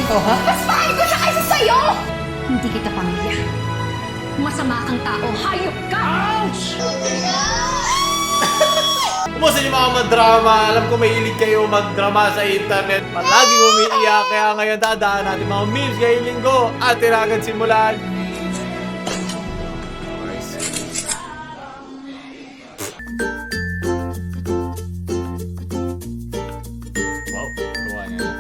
to, ha? Mas mahal ko siya kaysa sa'yo! Hindi kita pamilya. Masama kang tao. Hayop ka! Ouch! Kumusta yung mga madrama? Alam ko may hilig kayo magdrama sa internet. Palaging umiiyak. Kaya ngayon dadaan natin mga memes ngayong linggo. At tinagan simulan. Wow, gawa niya na.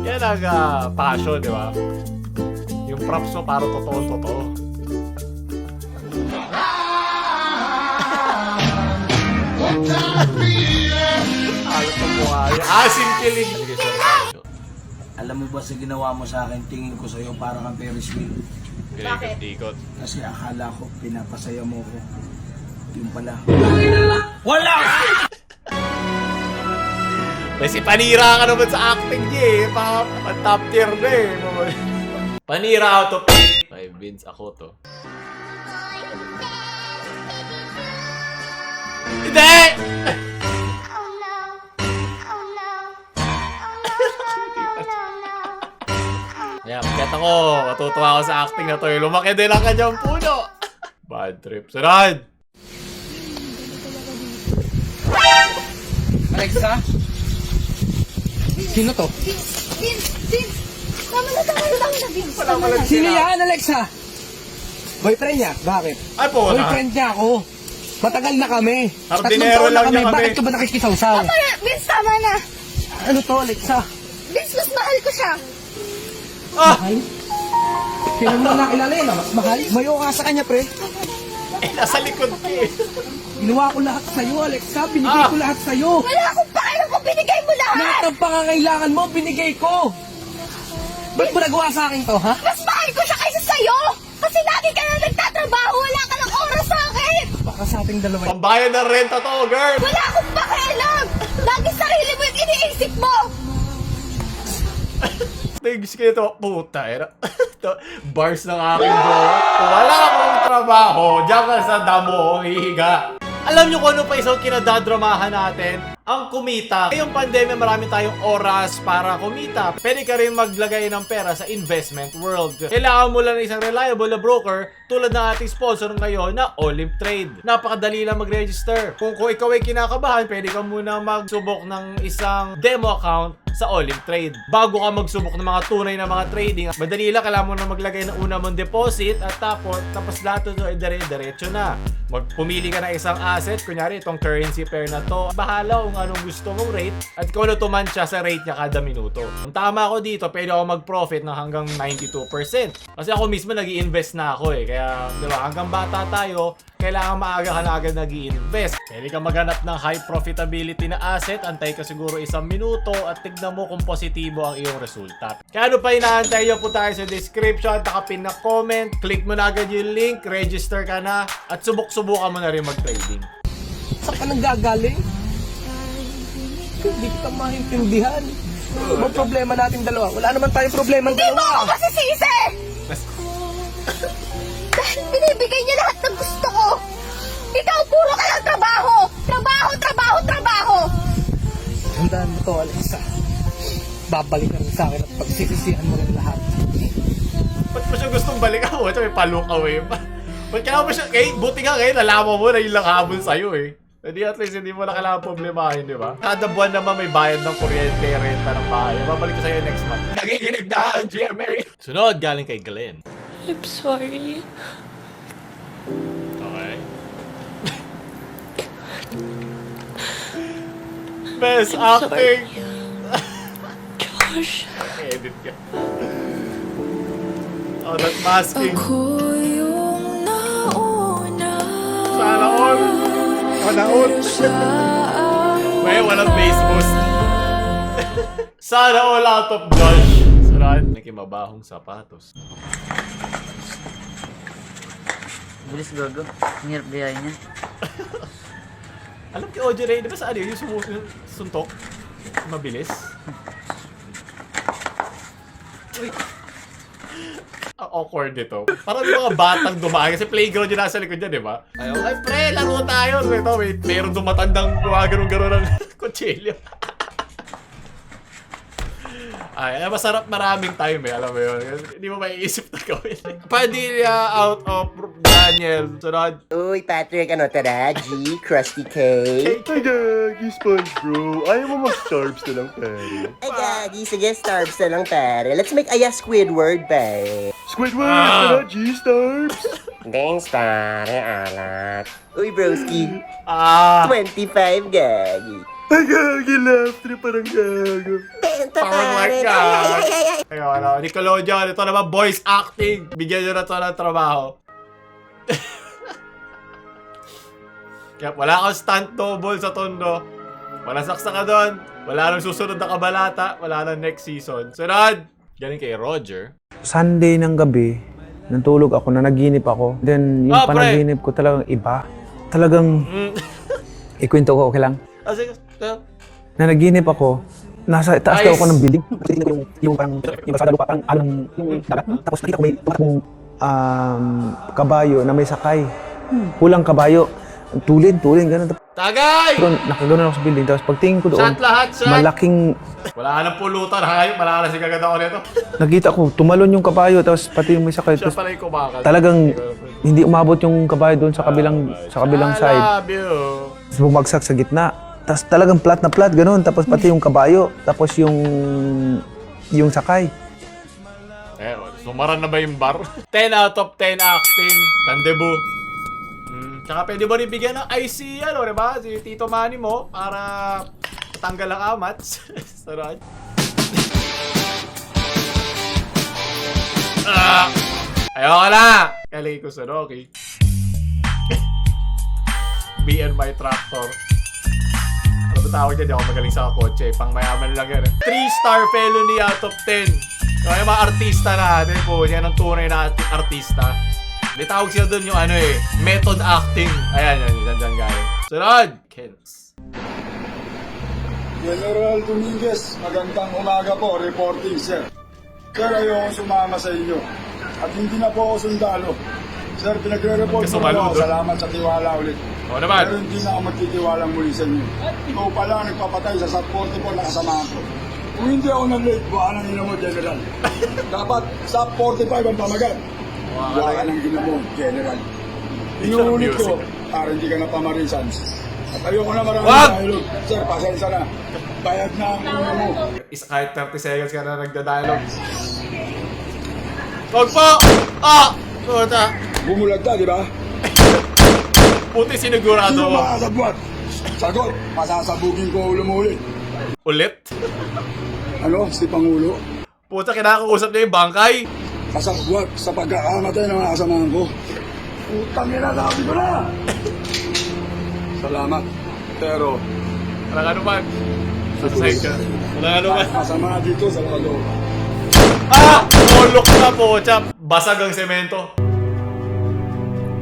Yan ang passion, di ba? Yung props mo para totoo-totoo. Alam ko po ay asim kilig. Alam mo ba sa ginawa mo sa akin, tingin ko sa'yo para kang Ferris wheel. Ikot-ikot. Kasi akala ko pinapasaya mo ko. Yung pala. Wala! Kasi panira ka naman sa acting niya eh. Pa-top tier na eh. Panira out of 5 wins ako to. Hindi! Kaya pagkat ako, matutuwa ako sa acting na to. Lumaki din ang kanyang puno. Bad trip. Sunod! Alexa? Sino to? Vince! Tama na, Vince. Tama na. Sino yan, Alexa? Boyfriend niya? Bakit? Ay po na. Boyfriend niya ako. Matagal na kami. Hardinero lang niya kami. Bakit ka ba nakikisawsaw? Tama na, Vince, tama na. Ano to, Alexa? Vince, mas mahal ko siya. Ah! Mahal? Sino mo na nakilala yun, mas mahal? Mayo ka sa kanya, pre. Eh, nasa likod ko eh. Ginawa ko lahat sa'yo, Alexa. Binigay ko lahat sa'yo. Wala akong pakialam kung binigay mo lahat. Lahat ng pangangailangan mo, binigay ko. Ba't mo nagawa sa akin to, ha? Mas mahal ko siya kaysa sa'yo. Kasi lagi ka na nagtatrabaho. Wala ka ng oras sa akin. Baka sa ating dalawa. Pambayad ng renta to, girl! Wala akong pakialam. Lagi sarili mo yung iniisip mo. Tigis kayo to, puta, bars ng aking jowa. Wala akong trabaho, diyan ka sa damo, hihiga. Alam nyo kung ano pa isang kinadadramahan natin? Ang kumita. Ngayong pandemya, marami tayong oras para kumita. Pwede ka rin maglagay ng pera sa investment world. Kailangan mo lang ng isang reliable na broker tulad ng ating sponsor ngayon na Olive Trade. Napakadali lang mag-register. Kung ikaw ay kinakabahan, pwede ka muna magsubok ng isang demo account sa Olive Trade. Bago ka magsubok ng mga tunay na mga trading, madali lang, kailangan mo na maglagay ng una mong deposit at tapos lahat ito ay dire-diretso na. Pumili ka ng isang asset, kunyari itong currency pair na to. Bahala kung anong gusto mong rate at kung ano tumansya sa rate niya kada minuto. Ang tama ko dito, pwede ako mag-profit ng hanggang 92%. Kasi ako mismo nag-i-invest na ako eh. Kaya, di ba, hanggang bata tayo, kailangan maaga ka na agad nag-i-invest. Pwede ka maghanap ng high profitability na asset, antay ka siguro 1 minuto at tignan mo kung positibo ang iyong resulta. Kaya ano pa inaantay nyo, po tayo sa description, nakapin na comment, click mo na agad yung link, register ka na, at subok-subukan mo na rin mag-trading. Saan ka nang gagaling? Hindi kita maintindihan. Ano ba problema nating dalawa? Wala naman tayong problema ng Hindi mo ako dalawa. masisisi. Dahil binibigay niya lahat ng gusto ko. Ikaw puro ka lang trabaho. Trabaho. Tandaan mo to, Alexa. Babalik ka rin sa akin at pagsisisihan mo rin lahat. Ba't mo siya gustong balikan mo? May pa-look away pa. Ba't kailangan mo siya? Buti nga ngayon, nalaman mo na yung lang habol sa'yo eh. Hindi, at least hindi mo na kailangan problemahin, di ba? Kada buwan naman may bayad ng kuryente, renta ng bahay. Babalik ko sa'yo next month. Nagiginig na ang GMA! Sunod, galing kay Glenn. I'm sorry. Okay. Best I'm acting! Josh. Edit ka. Oh, that masking. Ako yung nauna. Sanaol! Sanaol! May walang base boost. Sanaol out of Josh. Sarad, nakimabahong sapatos. Bilis gago. Ang hirap gayahin niya. Alam kay Dugyotserye, di ba sa ano yung suntok? Mabilis? Uy. Ang awkward nito. Parang yung mga batang dumaan. Kasi playground yung nasa likod niya, di ba? Ay, okay, pre, laro tayo. Ito, mayroon dumatandang gumagano'n-gano'n ng kutsilyo. Ay, masarap maraming time eh, alam mo yun. Hindi mo maiisip na gawin. Padilla out of Daniel. Sunod. Uy, Patrick, ano tara? G, Krusty K. Ay, Gagi, Sponge bro. Ayaw mo mag-starbs na lang, pare. Ay, Gagi, sige, starbs na lang, pare. Let's make aya Squidward, pare. Squidward, tara, G, starbs. Thanks, pare, alat. Uy, broski. 25, Gagi. Ay, Gagi, laugh trip, parang gago. Parang like that. Ayun, ano, Nickelodeon. Ito naman, voice acting. Bigyan nyo na ito ng trabaho. Kaya wala kang stunt double sa Tondo. Wala saksa ka doon. Wala nang susunod na kabalata. Wala nang next season. Sunod! Galing kay Roger. Sunday ng gabi, natulog ako, nanaginip ako. Then, yung panaginip ko talagang iba. Talagang, ikwento ko, okay lang? Sige. Nanaginip ako, nasa taas daw ako ng building. Yung parang, yung basada lupa, parang along yung dagat. Tapos nakita ko may tumatakbong kabayo na may sakay. Kulang kabayo. Tulin, gano'n. Tagay! Pero nakagano'n ako sa building. Tapos pagtingin ko doon, Shot lahat, shot! malaking, Wala ka ng pulutan. Hayop, malalasing agad ako nito. nakita ko, tumalon yung kabayo. Tapos pati yung may sakay. Siya Tapos pala yung kumakal. talagang hindi umabot yung kabayo doon sa kabilang side. I love you. Tapos bumagsak sa gitna. Tapos talagang flat na flat, gano'n. Tapos pati yung kabayo. Tapos yung sakay. Eh, sumaran na ba yung bar? 10 out of 10 acting. Tandebu. Tsaka pwede mo rin bigyan ng IC, ano, diba? Si Tito Manny mo para tanggal ang amats. Sarad. Ayoko na! Kalay ko sa Rocky. BN my tractor. Ano ba tawag dyan? Di ako magaling sa kotse. Pang mayaman lang yan. 3-star felony out of 10. Kaya yung mga artista natin po, yan ang tunay na artista. May tawag sila doon yung ano eh, method acting. Ayan, dyan galing. Sunod! Kens. General Dominguez, magandang umaga po, reporting sir. Sir, ayoko sumama sa inyo. At hindi na po ako sundalo. Sir, pinagre-report po ako. Salamat sa tiwala ulit. Oo naman. Pero hindi na ako magtitiwalang muli sa inyo. Ikaw pala nagpapatay sa SAT 44 na kasamahan ko. Kung hindi ako nag-late, buwan ang ina mo, General. Dapat SAT 45 ang pamagat. Buwan ang ina mo, General. Inuulit ko, para hindi ka na pamarisan. At ayoko na maraming dialogue. Sir, pasensya na. Bayad na ang ina mo. Isa kahit 30 seconds ka na nagda-dialogue. Wag po! Puta! Bumulag ka, di ba? Puti sinigurado Sino mo. makasabwat? Sagot, pasasabugin ko ulo mo ulit. Ulit? Ano, si Pangulo? Puta, kinakausap niya yung bangkay. Kasabwat sa pagkakamatay ng mga kasamahan ko. Utang nila, sabi ko na! Salamat. Pero, Walang ano man. Sasasahig ka. Walang ano man. masama dito sa lalo. Molok na po, chap. Basag ang semento.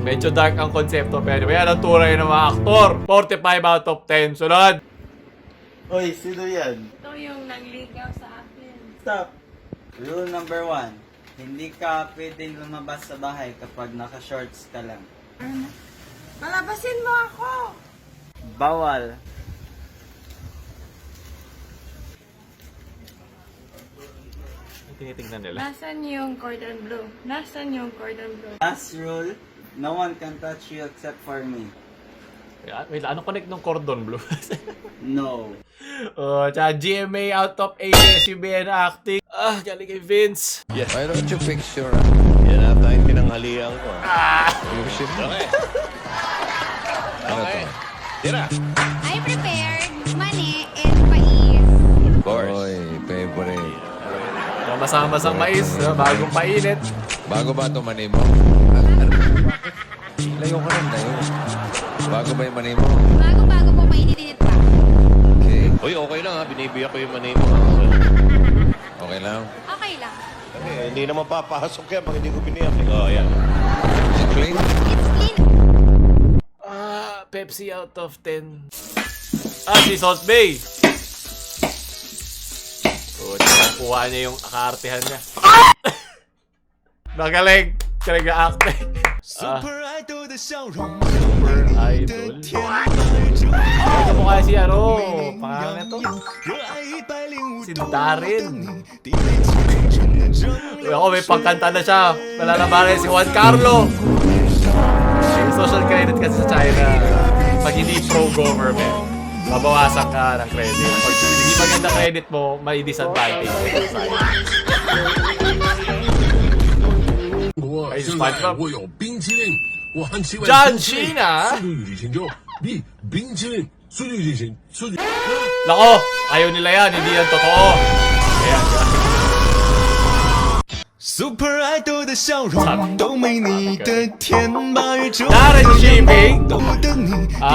Medyo dark ang konsepto, pero yan ang turay ng mga aktor. 45 out of 10. Sunod. Oy, sino yan? Ito yung nagligaw sa akin. Stop. Rule number 1. Hindi ka pwedeng lumabas sa bahay kapag naka-shorts ka lang. Palabasin mo ako! Bawal. Tinitingnan nila. Nasaan yung cordon bleu? Nasaan yung cordon bleu? Last rule, no one can touch you except for me. Wait, ano connect ng cordon bleu? No. Tsaka GMA out of 8 SUBN acting. Galing kay Vince. Yes. Why don't you fix your... Yan ata yung pinanghalian ko. Your shift. Okay. Ano to? Tira. I prepared mani and pais. Of course. Oy, favorite. Masang-masang mais, bagong painit. Bago ba ito mani mo? Layo ko rin tayo. Bago ba yung mani mo? Bago-bago po, mainit-init pa. Okay. Uy, okay lang ha. Binibiyak ko yung mani mo. Okay lang? Okay lang. Hindi naman papasok yan pag hindi ko biniyak. Oh, yan. Is it clean? It's clean. Pepsi out of 10. Si Salt Bay. Kuha niya yung akaartehan niya. Magaling. Talaga acting. Super Idol. Ito mo kaya si pangalan na to? Si Darin. Ako may pagkanta na siya. Palalabanan si Juan Carlo. May social credit kasi sa China. Pag hindi pro-government, mabawasan ka ng credit. Pag hindi maganda credit mo, may disadvantage sa side. Ay, SpongeBob. John Cena? Nako, ayaw nila yan. Hindi yan totoo. Ayan, Super Idol 的笑容都没你的甜，8月9号 shipping. 都等你，滴滴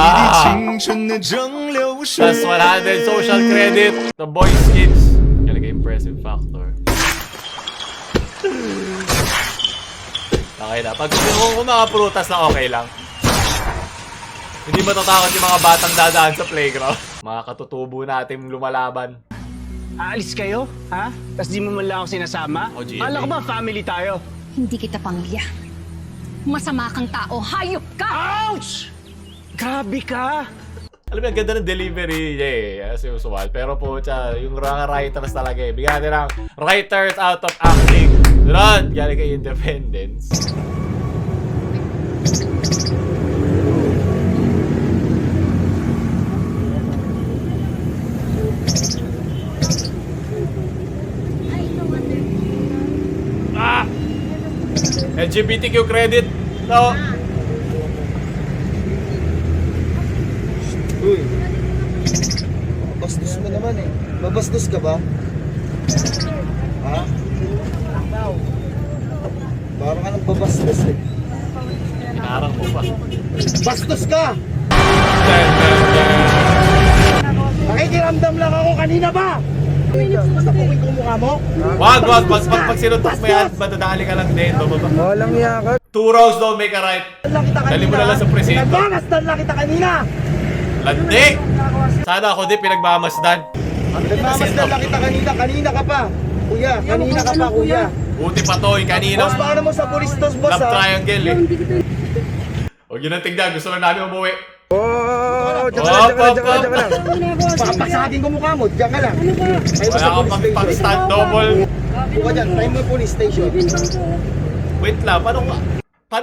青春的蒸馏水。 Plus 100 social credit. The boy skins. Talaga impressive factor. Okay na. Pag kung mga prutas na okay lang. Hindi matatakot yung mga batang dadaan sa playground. Mga katutubo natin lumalaban. Aalis kayo? Ha? Tapos di mo man lang ako sinasama? Kala ko ba family tayo? Hindi kita pamilya. Masama kang tao. Hayop ka! Ouch! Grabe ka! Alam mo, ang ganda ng delivery niya as usual. Pero po, yung mga writers talaga Bigyan natin ng writers out of acting. Sunod, galing kay Independence. LGBTQ credit. No. Uy. Bastos mo naman eh. Mabastos ka ba? Ha? Parang ka nang babastos eh. Inarang mo pa. Bastos ka! Nakikiramdam lang ako kanina ba? Basta puwing ko mukha mo? Wag. Pag sinuntok mo yan, matadali ka lang din. Walang yakap. 2 rounds don't make a right. Dali mo na lang sa presinto. Nagmamasdan lang kita kanina! Landi! Sana ako din pinagmamasdan. Nagmamasdan lang kita kanina. Kanina ka pa. Kuya, kanina ka pa kuya. Buti pa to, yung kanina. Boss, paano mo sa police tos, boss Love ha? triangle eh. Huwag yun ang tignan. Gusto lang namin umuwi. Oh, diyan ka lang. Baka pasagin ko mukha mo. Diyan ka lang. Wala akong pang-stand double. Buka dyan. Tayo mo police station. Wait lang, paano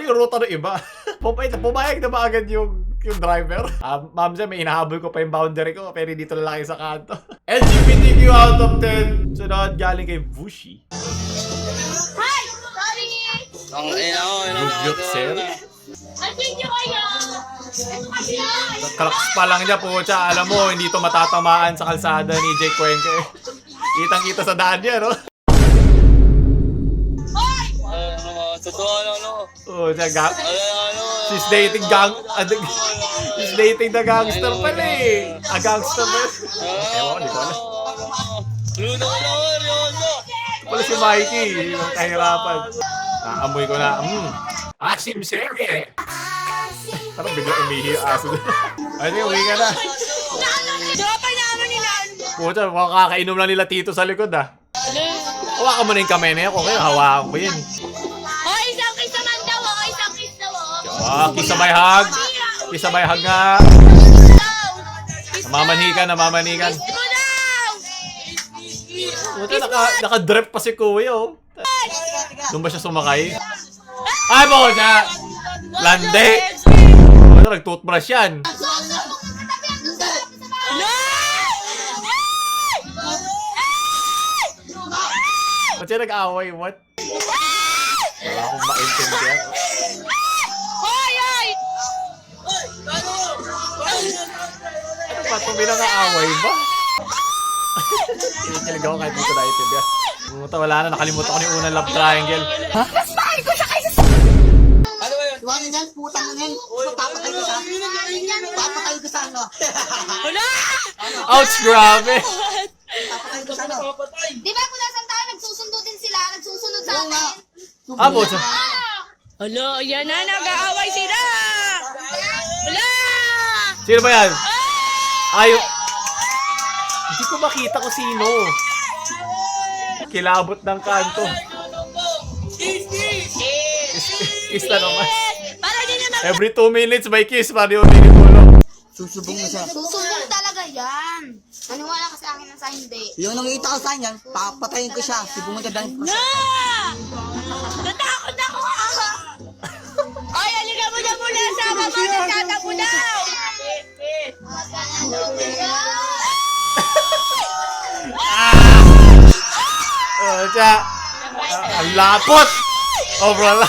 yung ruta ng iba? Pumayag na ba agad yung driver? Ma'am Zem, may hinahabol ko pa yung boundary ko, pero dito na lang kayo sa kanto. LGBTQ out of 10. Sunod, galing kay Vushi. Hi! Sorry! Dugyotserye. Andiyan niyo kayo! Ito kasi yan! Cracks pa lang niya po, alam mo, hindi to matatamaan sa kalsada ni Jake Cuenca eh. Kitang-kita sa daan niya, no? Totoo lang, no? Oh, she's dating she's dating the gangster pala eh. A gangster ba? Ewan ko, di ko alam. Wala si Mikey, yung kahirapan. Naamoy ko na, asim serye. Parang bigla umihi yung aso doon. Ay, uwi ka na. Dapat naman nila! Puta, makakainom lang nila tito sa likod ah. Hawakan mo na yung kamay na yan, okay, hawakan ko yun. Isang kiss naman daw! Isang kiss daw! Kiss sabay hug. Kiss sabay hug nga. Namamanikan. Puta, naka-drip pa si Kuya oh. Doon ba siya sumakay? Ay, po siya! Lande! Puta, nag-toothbrush yan. Ba't siya nag-away? What? Wala akong maintindihan. Ano ba? Tumina nga away ba? Kinikilig ako kahit dito naintindihan. Puta, wala na. Nakalimutan ko yung unang love triangle. Ha? Mas mahal ko siya kaysa sa... Ano ba yun? Iwanin yan, putang na yan. Papatay ko sa Papatay ko sa ano. Ouch, grabe! Papatay ko sa ano. Di ba kung nasaan tayo, nagsusundo din sila, nagsusunod sa akin. Po siya. Alo, yan na, nag-aaway sila! Wala! Sino ba yan? Ayo. Hindi ko makita kung sino. Kilabot ng kanto. kiss na naman. Para di naman Every 2 minutes may kiss, paano yung tinitulog? Susubong na siya. susubok talaga yan. Maniwala ka sa akin na sa hindi. Yung nakita ko sa kanya, papatayin ko siya. Sibong mo dyan. Natakot ako! Ay, halika mo na muna sa baba ng tata mo daw! Oh, siya. Ang lapot! Overall.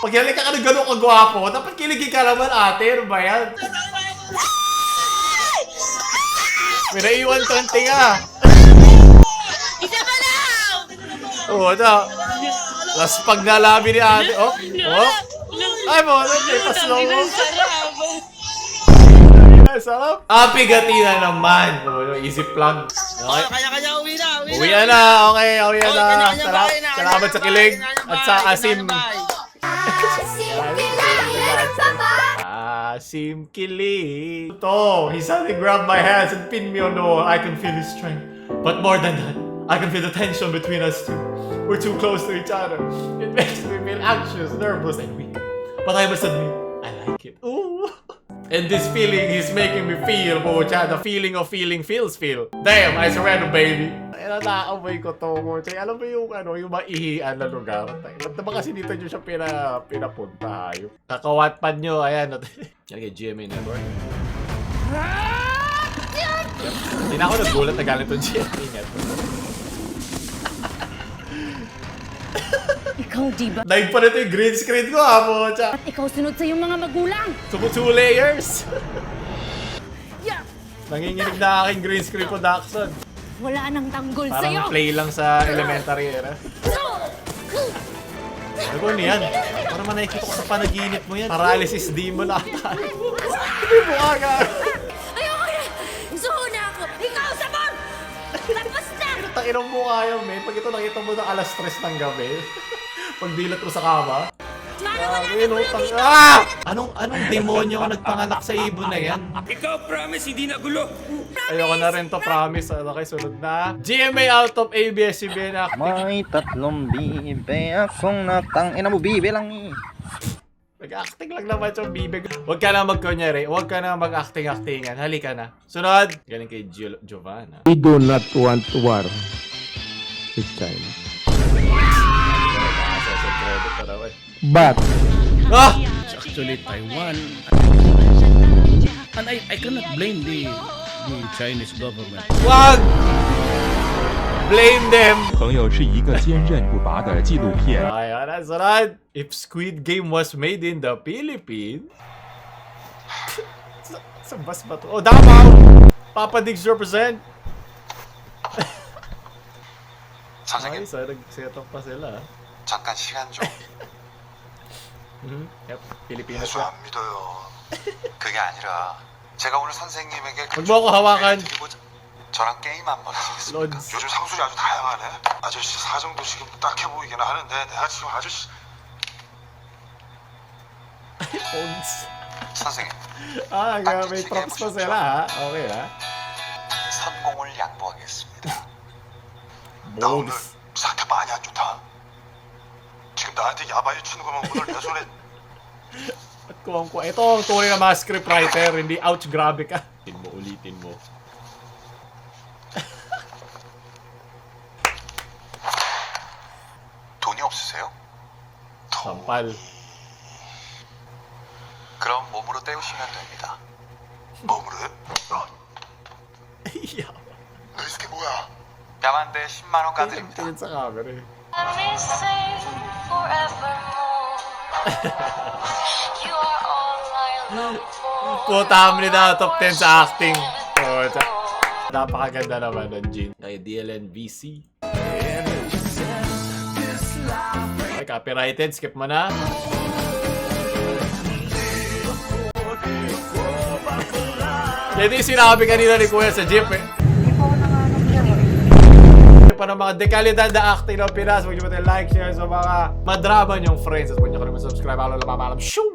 Pag halika ka na gano'n kagwapo, dapat kiligin ka naman ate. Ano ba yan? May naiwan 20 ka. Isa pa lang! Oo, siya. Last pag nalabi ni ate. Oh, oh. Ay mo, may paslow mo. Sarap. Pigati na naman. Easy plug. Okay. Kaya uwi na. Uwi na. Okay, uwi na. Salamat sa kilig at sa asim. Asim kilig. Ito, he suddenly grabbed my hands and pinned me on the wall. I can feel his strength. But more than that, I can feel the tension between us two. We're too close to each other. It makes me feel anxious, nervous, and weak. But I must admit, I like it. Ooh. And this feeling is making me feel, Mocha. The feeling of feeling feels feel. Damn, I surrender, baby. Ay, nakaamoy ko to, Mocha. Alam mo yung, yung maihian na lugar. Ba't naman kasi dito nyo siya pinapunta? Yung kakawatpan nyo, ayan. Yan kay GMA Network. Hindi na ako nagulat na galing itong GMA Network. Ikaw, di ba? Daig pa nito yung green screen ko, Mocha. At ikaw sunod sa iyong mga magulang. 2 layers. Yeah. Nanginginig na aking green screen production. Wala nang tanggol sa'yo. Parang play lang sa elementary era. Ano ba niyan? Parang nakikita ko sa panaginip mo yan. Paralysis demon ata. Hindi mo aga. Ayoko na! Suhuna ako! Ikaw, sabon! Tapos na! Takinong mo kayo, men. Pag ito nakita mo na alas 3 ng gabi. Pagdilat mo sa kama. Anong demonyo ang nagpanganak sa ibon na yan? Ikaw, promise, hindi na gulo. Ayoko na rin to, promise. Okay, sunod na. GMA out of ABS-CBN acting. May tatlong bibe akong natangina mo, bibe lang eh. Mag-acting lang naman yung bibig. Huwag ka na magkunyari. Huwag ka na mag-acting-actingan. Halika na. Sunod. Galing kay Giovanna. We do not want war with China. But Actually, Taiwan. and I cannot blame the Chinese government. Wag! Blame them! 朋友是一个坚韧不拔的纪录片。 Ayan, sunod. If Squid Game was made in the Philippines... Sa bus ba to? Oh, Davao! Papa Diggs represent. Ay, so nag-set up pa sila. 잠깐 시간 좀. Yep, Filipino 저 siya. 안 믿어요. 그게 아니라 제가 오늘 선생님에게 Huwag mo ako hawakan. 저랑 게임 한번 하시겠습니까? Lods. 요즘 상술이 아주 다양하네. 아저씨 사정도 지금 딱해 보이긴 하는데 내가 지금 아저씨 Phones. 선생님 May props pa sila ha. Okay ha. 선공을 양보하겠습니다. 나 오늘 Bones. 상태 많이 안 좋다. 지금 나한테 야바이 치는 거면 오늘 내 손에 At kuwang ko. Ito ang tunay na mga scriptwriter. Hindi ouch, grabe ka. Ulitin mo. 돈이 없으세요? Sampal. 그럼 몸으로 때우시면 됩니다. 몸으로요? Iya. 너 이 새끼 뭐야? 야만대 10만 원 까드립니다. Tingin sa camera eh. Puta ni na top 10 sa acting. Oh, napakaganda naman ng Jin. Kay DLNVC. Okay, copyrighted. Skip mo na. Yan yung sinabi kanina ni Kuya sa jeep eh. Pa ng mga dekalidad na acting ng Pinas. Huwag niyo ba like, share sa mga madrama niyong friends. At huwag niyo ka naman subscribe. Ako lang mamalam. Shoo!